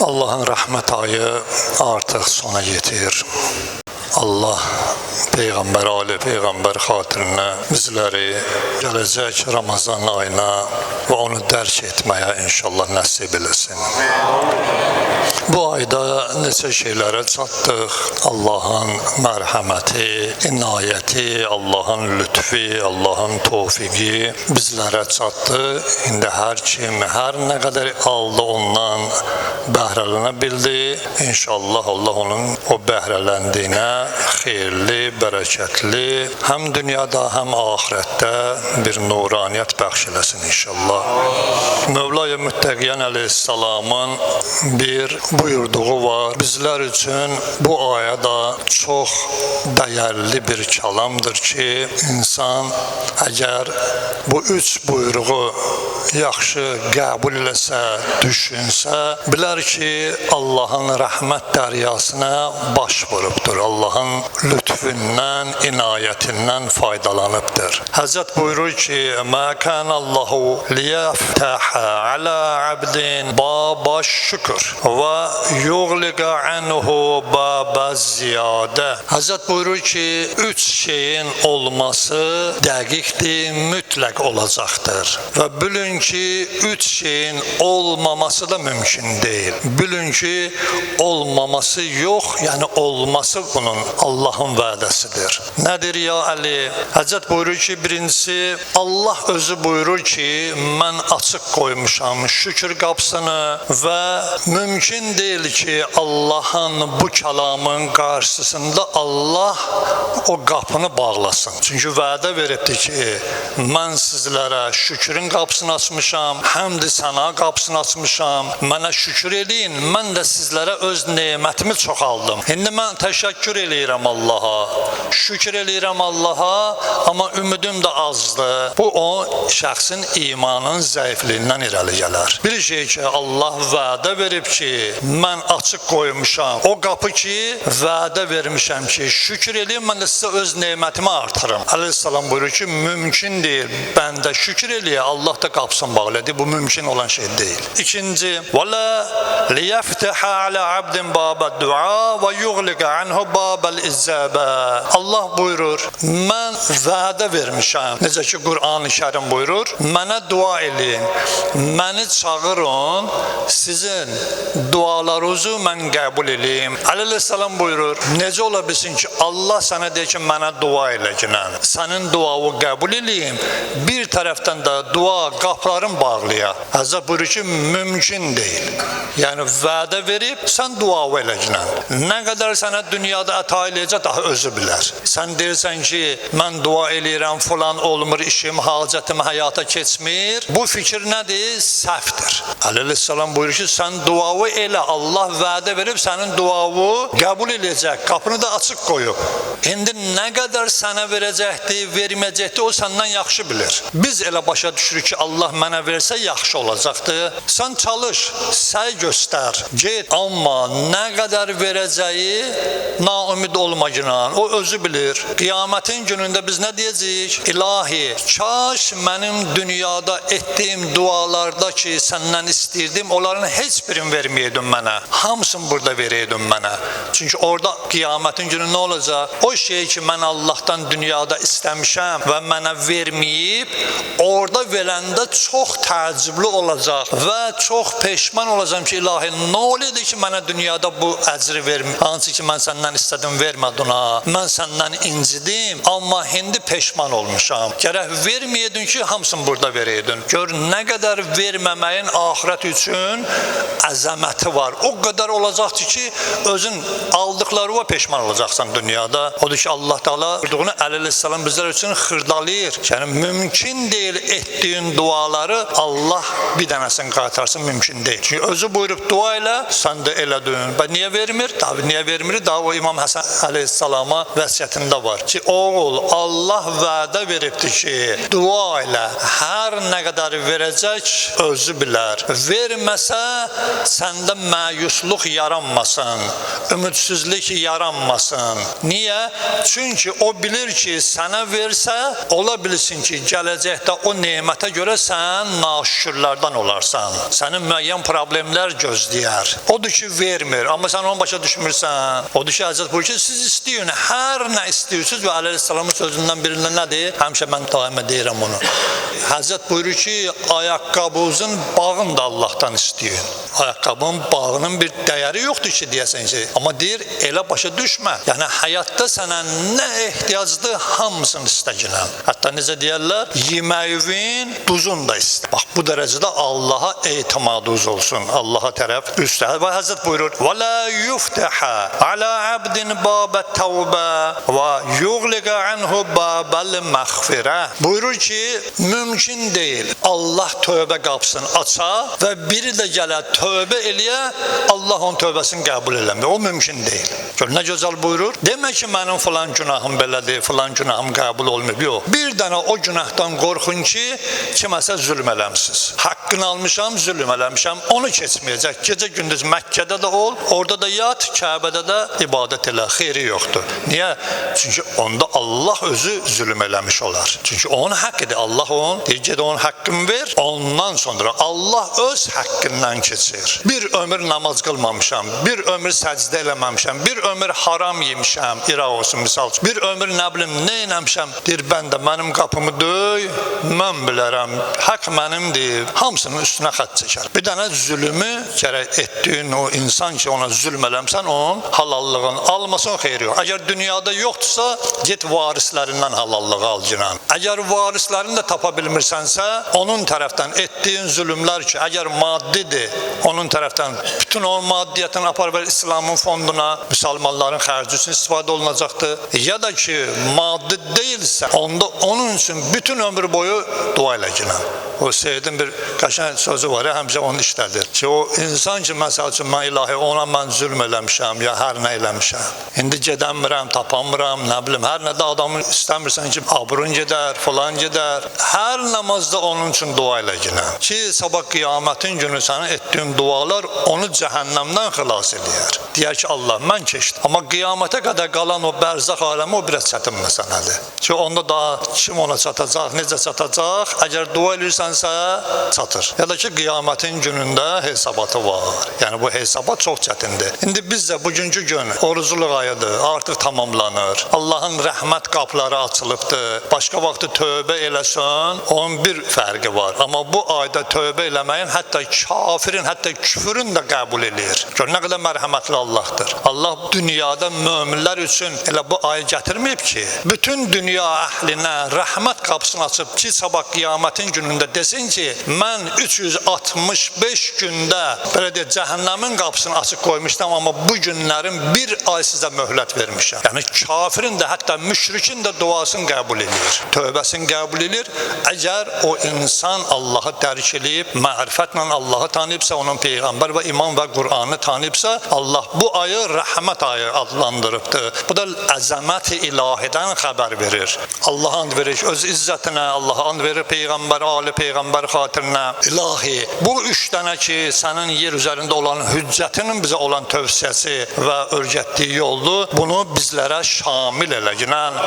Allahın rəhmət ayı artıq sona yetir. Allah Peyğəmbər, ali Peyğəmbər xatirinə bizləri gələcək Ramazan ayına və onu dərk etməyə inşallah nəsib eləsin. Bu ayda neçə şeylərə çatdıq. Allahın mərhəməti, inayəti, Allahın lütfi, Allahın tövfiqi bizlərə çatdı. İndi hər kim hər nə qədər aldı ondan bəhrələnə bildi. İnşallah Allah onun o bəhrələndiyinə xeyirli, bərəkətli, həm dünyada, həm axirətdə bir nuraniyyət bəxş eləsin inşallah. Mövlaya Müttəqiyan əleyhissalamın bir buyurduğu var. Bizlər üçün bu ayə da çox dəyərli bir kəlamdır ki, insan əgər bu üç buyruğu yaxşı qəbul eləsə, düşünsə, bilər ki, Allahın rəhmət dəryasına baş vurubdur. Allahın lütfündən, inayətindən faydalanıbdır. Həzrət buyurur ki, "Mə kənəllahu liyəftəhə alə abdin baba şükür və yuğliqa anhu baba ziyadə." Həzrət buyurur ki, üç şeyin olması dəqiqdir, mütləq olacaqdır. Və bilin ki, üç şeyin olmaması da mümkün deyil. Bilin ki, olmaması yox, yəni olması bunun Allahın vədəsidir. Nədir ya Əli? Həzrət buyurur ki, birincisi Allah özü buyurur ki, mən açıq qoymuşam şükür qapısını və mümkün deyil ki, Allahın bu kəlamın qarşısında Allah o qapını bağlasın. Çünki vədə veribdir ki, mən sizlərə şükürün qapısını açmışam, həmd səna qapısını açmışam. Mənə şükür eləyin, mən də sizlərə öz nemətimi çoxaldım. İndi mən təşəkkür eləyirəm Allaha, şükür eləyirəm Allaha, amma ümidim də azdır. Bu o şəxsin imanının zəifliyindən irəli gələr. Bir şey ki, Allah vədə verib ki, mən açıq qoymuşam. O qapı ki, vədə vermişəm ki, şükür eləyim, mən də sizə öz nemətimi artırım. Əleyhissalam buyurur ki, mümkün deyil. Bəndə şükür eləyə, Allah da qapısını bağladı. Bu mümkün olan şey deyil. İkinci, وَلَا لِيَفْتَحَ عَلَى عَبْدٍ بَابَ الدُّعَا وَيُغْلِقَ عَنْهُ بَابَ الْاِزَّابَ. Allah buyurur, mən vədə vermişəm. Necə ki, Qur'an-ı Kərim buyurur, mənə dua eləyin, məni çağırın, sizin dualarınızı mən qəbul eləyim. Əleyhissalam buyurur, necə ola bilsin ki, Allah sənə deyir ki, mənə dua elə ginən, sənin duanı qəbul eləyim, bir tərəfdən də dua qapıların bağlaya. Həzrət buyurur ki, mümkün deyil. Yəni vədə verib, sən dua elə ginən. Nə qədər sənə dünyada əta eləyəcək, daha özü bilər. Sən deyirsən ki, mən dua eləyirəm, filan olmur, işim, hacətim həyata keçmir. Bu fikir nədir? Səhvdir. Əleyhissalam buyurur ki, sən duanı elə, Allah vədə verib sənin duanı qəbul eləyəcək, qapını da açıq qoyub. İndi nə qədər sənə verəcəkdir, verməyəcəkdir, o səndən yaxşı bilir. Biz elə başa düşürük ki, Allah mənə versə yaxşı olacaqdır. Sən çalış, səy göstər, get, amma nə qədər verəcəyi naümid olma günahın. O özü bilir. Qiyamətin günündə biz nə deyəcəyik? İlahi, kaş mənim dünyada etdiyim dualarda ki, səndən istəyirdim, onların heç birini verməyəydin mənə. Hamısını burada verəydin mənə. Çünki orada qiyamətin günü nə olacaq? O şey ki, mən Allahdan dünyada istəmişəm və mənə verməyib, orada verəndə çox təəccüblü olacaq və çox peşman olacağam ki, ilahi, nə oldu ki, mənə dünyada bu əcri vermir? Hansı ki, mən səndən istədim, vermədin ha. Mən səndən incidim, amma indi peşman olmuşam. Gərək verməyəydin ki, hamısını burada verəydin. Gör, nə qədər verməməyin axirət üçün əzəməti var. O qədər olacaqdır ki, özün aldıqlarına peşman olacaqsan dünyada. Odur ki, Allah Teala buyurduğunu Əleyhissalam bizlər üçün xırdalayır. Yəni mümkün deyil etdiyin duaları Allah bir dənəsini qaytarsın, mümkün deyil. Çünki özü buyurub dua elə, sən də elədin. Bə niyə vermir? Tabii niyə vermir? Daha o İmam Həsən Əleyhissalama vəsiyyətində var ki, oğul, Allah vədə veribdir ki, dua elə, hər nə qədər verəcək özü bilər. Verməsə səndə məyusluq yaranmasın, ümidsizlik yaranmasın. Niyə? Çünki o bilir ki, sənə versə, ola bilsin ki, gələcəkdə o nemətə görə sən naşükürlərdən olarsan. Sənin müəyyən problemlər gözləyər. Odur ki, vermir, amma sən onu başa düşmürsən. Odur ki, Həzrət buyurur ki, siz istəyin, hər nə istəyirsiniz və əleyhissalamın sözündən birində nədir? Həmişə mən daima deyirəm onu. Həzrət buyurur ki, ayaqqabınızın bağını da Allahdan istəyin. Ayaqqabının bağının bir dəyəri yoxdur ki, deyəsən ki. Amma deyir, elə başa düşmə. Yəni, həyatda sənə nə ehtiyacdır, hamısını istəginən. Hətta necə deyərlər, yeməyivin duzun da istə. Bax, bu dərəcədə Allaha etimadınız olsun, Allaha tərəf üstə. Və Həzrət buyurur, və la yuftəhə alə abdin babə təvbə və yuğliqə anhu babəl məğfirə. Buyurur ki, mümkün deyil Allah tövbə qapısını aça və biri də gələ tövbə eləyə, Allah onun tövbəsini qəbul eləmir. O mümkün deyil. Gör, nə gözəl buyurur. Demək ki, mənim filan günahım belədir, filan günahım qəbul olmayıb. Yox. Bir dənə o günahdan qorxun ki, kiməsə zülm eləmisiz. Haqqını almışam, zülm eləmişəm, onu keçməyəcək. Gecə gündüz Məkkədə də ol, orada da yat, Kəbədə də ibadət elə, xeyri yoxdur. Niyə? Çünki onda Allah özü zülm eləmiş olar. Çünki onun haqqıdır. Allah onun, deyir, ged onun haqqını ver. Ondan sonra Allah öz haqqından keçir. Bir ömür namaz qılmamışam, bir ömür səcdə eləməmişəm, bir ömür haram yemişəm, İraq olsun misal üçün. Bir ömür nə bilim, nə eləmişəm. Deyir, mən də mənim qapımı döy, mən bilərəm, haqq mənimdir. Hamısının üstünə xətt çəkər. Bir dənə zülmü gərək etdiyin o insan ki, ona zülm eləmsən, onun halallığını almasın, xeyri yox. Əgər dünyada yoxdursa, get varislərindən halallığı al ginan. Əgər varislərini də tapa bilmirsənsə, onun tərəfdən etdiyin zülmlər ki, əgər maddidir, onun tərəfdən bütün onun maddiyyətini apar ver İslamın fonduna, müsəlmanların xərci üçün istifadə olunacaqdır. Ya da ki, maddi deyilsə, onda onun üçün bütün ömür boyu dua elə ginan. O Seyyidin bir qəşəng sözü var ya, həmişə onu işlədir. Ki, o insan ki, məsəl üçün, mən ilahi, ona mən zülm eləmişəm, ya hər nə eləmişəm. İndi gedəmirəm, tapanmıram, nə bilim, hər nə də adamı istəmirsən ki, abrun gedər, filan gedər. Hər namazda onun üçün dua elə ginən. Ki, sabah qiyamətin günü sənin etdiyin dualar onu cəhənnəmdən xilas eləyər. Deyər ki, Allah, mən keçdim. Amma qiyamətə qədər qalan o bərzəx aləmi o biraz çətin məsələdir. Ki, onda daha kim ona çatacaq, necə çatacaq? Əgər dua eləyirsənsə, çatır. Ya da ki, qiyamətin günündə hesabatı var. Yəni, bu hesabat çox çətindir. İndi biz də bugünkü gün orucluq ayıdır, artıq tamamlanır. Allahın rəhmət qapıları açılıbdır. Başqa vaxtı tövbə eləsən, onun bir fərqi var. Amma bu ayda tövbə eləməyin hətta kafirin, hətta küfürün də qəbul eləyir. Gör, nə qədər mərhəmətli Allahdır. Allah dünyada möminlər üçün elə bu ayı gətirməyib ki, bütün dünya əhlinə rəhmət qapısını açıb ki, sabah qiyamətin günündə desin ki, mən 365 gündə belə deyək, cəhənnəmin qapısını açıq qoymuşdum, amma bu günlərin bir ay sizə möhlət vermişəm. Yəni kafirin də, hətta müşrikin də duasını qəbul eləyir. Tövbəsini qəbul eləyir. Əgər o insan Allahı dərk eləyib, mərifətlə Allahı tanıyıbsa, onun peyğəmbər və iman və Qur'anı tanıyıbsa, Allah bu ayı rəhmət ayı adlandırıbdır. Bu da əzəmət-i ilahidən xəbər verir. Allah and verir öz izzətinə, Allah and verir peyğəmbər, ali peyğəmbər xatirinə. İlahi, bu üç dənə ki, sənin yer üzərində olan hüccətinin bizə olan tövsiyəsi və öyrətdiyi yoldur, bunu bizlərə şamil elə ginən.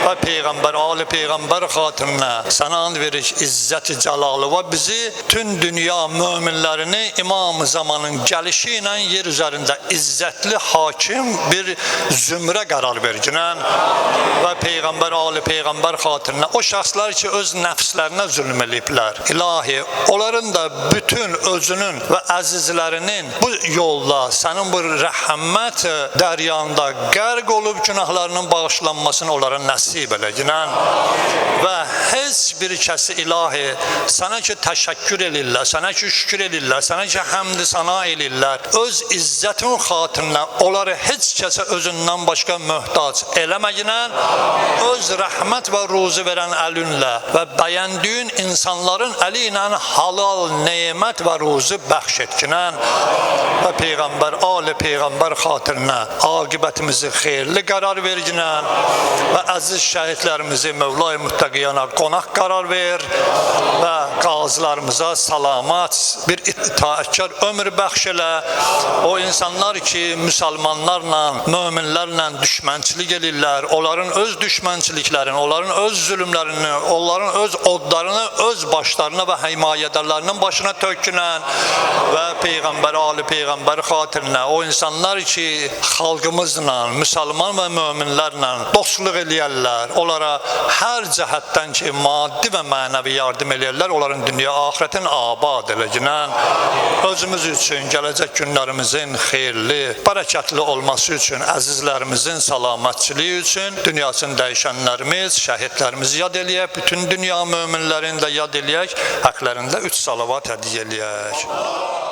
Və peyğəmbər, ali peyğəmbər xatirinə sənə and verir izzət-i cəlalı və bizi tüm dünya möminlərini İmam zamanın gəlişi ilə yer üzərində izzətli hakim bir zümrə qərar verginən və peyğəmbər, ali peyğəmbər xatirinə o şəxslər ki, öz nəfslərinə zülm eləyiblər. İlahi, onların da bütün özünün və əzizlərinin bu yolda sənin bu rəhmət dəryanda qərq olub günahlarının bağışlanmasını onlara nəsib elə ginən və heç bir kəsi ilahi sənə ki təşəkkür eləyirlər, sənə ki şükür eləyirlər, sənə ki həmd sana eləyirlər, öz izzətin xatirinə onları heç kəsə özündən başqa möhtac eləməginən, öz rəhmət və ruzi verən əlinlə və bəyəndiyin insanların əli ilə halal nemət və ruzi bəxş etkinən və Peyğəmbər, ali Peyğəmbər xatirinə aqibətimizi xeyirli qərar verginən və əziz şəhidlərimizi Mövla-i Müttəqiyana qonaq qərar ver və qazilarımıza salamat bir itaətkar ömür bəxş elə. O insanlar ki, müsəlmanlarla, möminlərlə düşmənçilik eləyirlər, onların öz düşmənçiliklərini, onların öz zülmlərini, onların öz odlarını öz başlarına və himayədarlarının başına tökünən və Peyğəmbər, ali Peyğəmbər xatirinə o insanlar ki, xalqımızla, müsəlman və möminlərlə dostluq eləyərlər, onlara hər cəhətdən ki, maddi və mənəvi yardım eləyərlər, onların dünya axirətin abad eləginən, özümüz üçün, gələcək günlərimizin xeyirli, bərəkətli olması üçün, əzizlərimizin salamatçılığı üçün, dünyasını dəyişənlərimiz, şəhidlərimizi yad eləyək, bütün dünya möminlərini də yad eləyək, haqlarında 3 salavat hədiyyə eləyək.